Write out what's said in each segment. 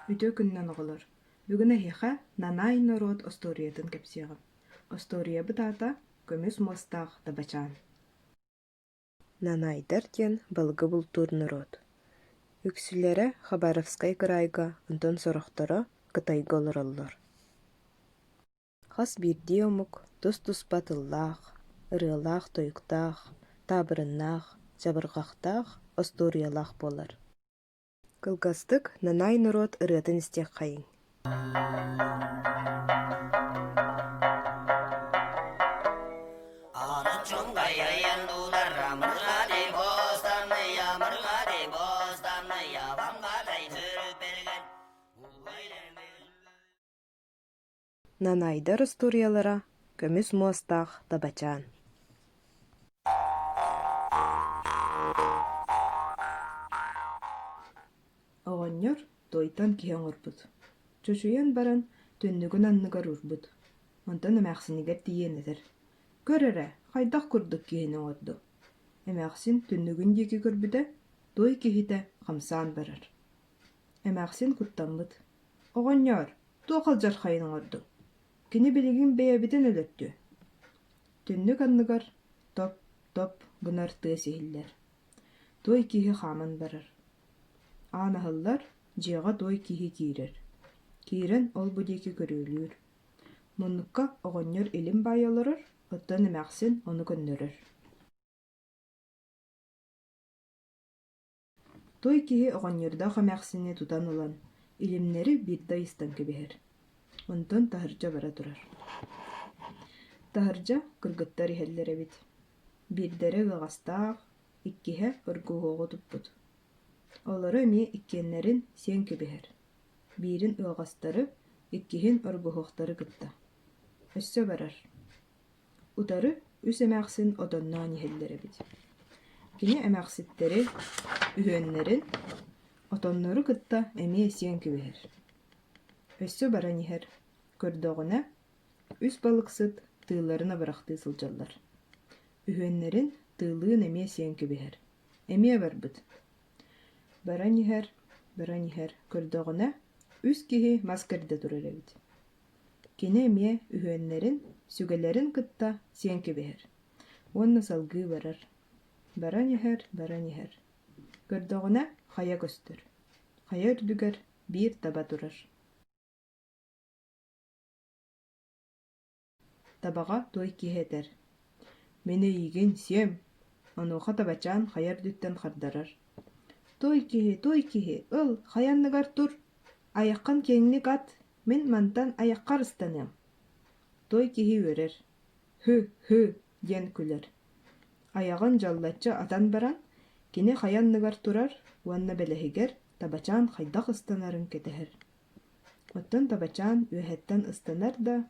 Үтүө күнүнэн оҕолор! Бүгүн эһиэхэ Нанаай норуот остуоруйатын кэпсиэҕим. Остуоруйабыт аата «Көмүс муостаах табачаан». Нанаайдар диэн балыгы бултуур норуот. Үксүлэрэ Хабаровскай кыраайга, онтон сорохторо Кытайга олороллор. Хас биирдии омук тус-туспа тыллаах, ырыалаах-тойуктаах, таабырыннаах, чабырҕахтаах, остуоруйалаах буолар. Кылгастык Нанаай норуот ырыатын истиэххэйиҥ Нанайдар остуоруйалара «Көмүс муостаах табачаан» Оҕонньор туойтан киһи оҥорбут, чочуйан баран түннүгүн анныгар уурбут, онтон эмээхсинигэр тиийэн этэр: «Көр эрэ, хайдах курдук киһини оҥордум?» Эмээхсин түннүгүн диэки көрбүтэ, туой киһитэ хамсаан барар. Эмээхсин куттаммыт: «Оҕонньоор, туох алдьархайын оҥордуҥ? Кини билигин бэйэбитин өлөрдүө». Түннүк анныгар топ-топ гынар тыас иһиллэр. Туой киһи хааман барар. Аан аһыллар, дьиэҕэ туой киһи киирэр. Киирэн ол-бу диэки көрүөлүүр. Муннукка оҕонньор илим баайа олорор, оттон эмээхсин ону көннөрөр. Той киһи оҕонньордоох эмээхсини тутан ылан, илимнэри биирдэ ыйыстан кэбиһэр, онтон таһырдьа бара турар. Таһырдьа кыргыттар иһэллэр эбит, биирдэрэ ыаҕастаах, иккиһэ ыргуһуоҕу туппут. Олору эмиэ иккиэннэрин сиэн кэбиһэр, биирин ыаҕастары, иккиһин оргуһуохтары кытта. Өссө барар Утары үс эмээхсин отонноон иһэллэр эбит. Кини эмээхситтэри үһүөннэрин, отоннору кытта эмиэ сиэн кэбиһэр. Өссө баран иһэр, көрдөҕүнэ, үс балыксыт тыыларын абырахтыы сылдьаллар. Үһүөннэрин тыылыын эмиэ сиэн кэбиһэр. Эмиэ барбыт. Баран иһэр, баран иһэр, көрдөҕүнэ, үс киһи мас кэрдэ турар эбит. Кини эмиэ үһүөннэрин, сүгэлэрин кытта сиэн кэбиһэр уонна салгыы барар, баран иһэр, баран иһэр. Көрдөҕүнэ хайа көстөр, хайа үрдүгэр биир таба турар. Табаҕа туой киһи этэр: «Мин эйигин сиэм» Онуоха табачаан хайа үрдүттэн хардарар: «Туой киһи, туой киһи, ыл, хайа анныгар тур, айаххын киэҥник ат, Мин мантан айаххар ыстаныам» Туой киһи үөрэр: «Һы-һы» диэн күлэр. Айаҕын дьаллаччы атан баран, кини хайа анныгар турар уонна бэлэһигэр табачаан хайдах ыстанарын кэтэһэр. Оттон табачаан үөһэттэн ыстанар да,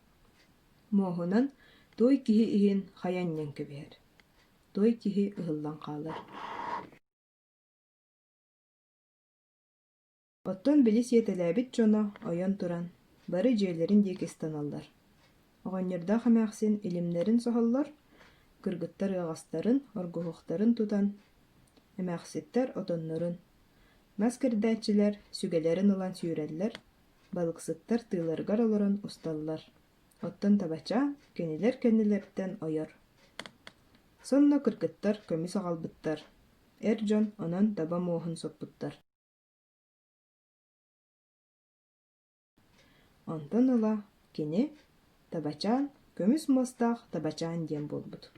муоһунан туой киһи иһин хайа анньан кэбиһэр. Туой киһи ыһыллан хаалар. Оттон били сиэтэлээбит дьоно ойон туран, бары дьиэлэрин диэки ыстаналлар. Оҕонньордоох эмээхсин илимнэрин соһоллор, кыргыттар ыаҕастарын, оргуһуохтарын тутан, эмээхситтэр отоннорун, мас кэрдээччилэр сүгэлэрин ылан сүүрэллэр, балыксыттар тыыларыгар олорон усталлар. Оттон табачаан кинилэр кэннилэриттэн ойор. Сонно кыргыттар көмүс аҕалбыттар, эр дьон онон таба муоһун соппуттар. Онтон ыла кини Табачаан көмүс муостаах Табачаан диэн буолбут.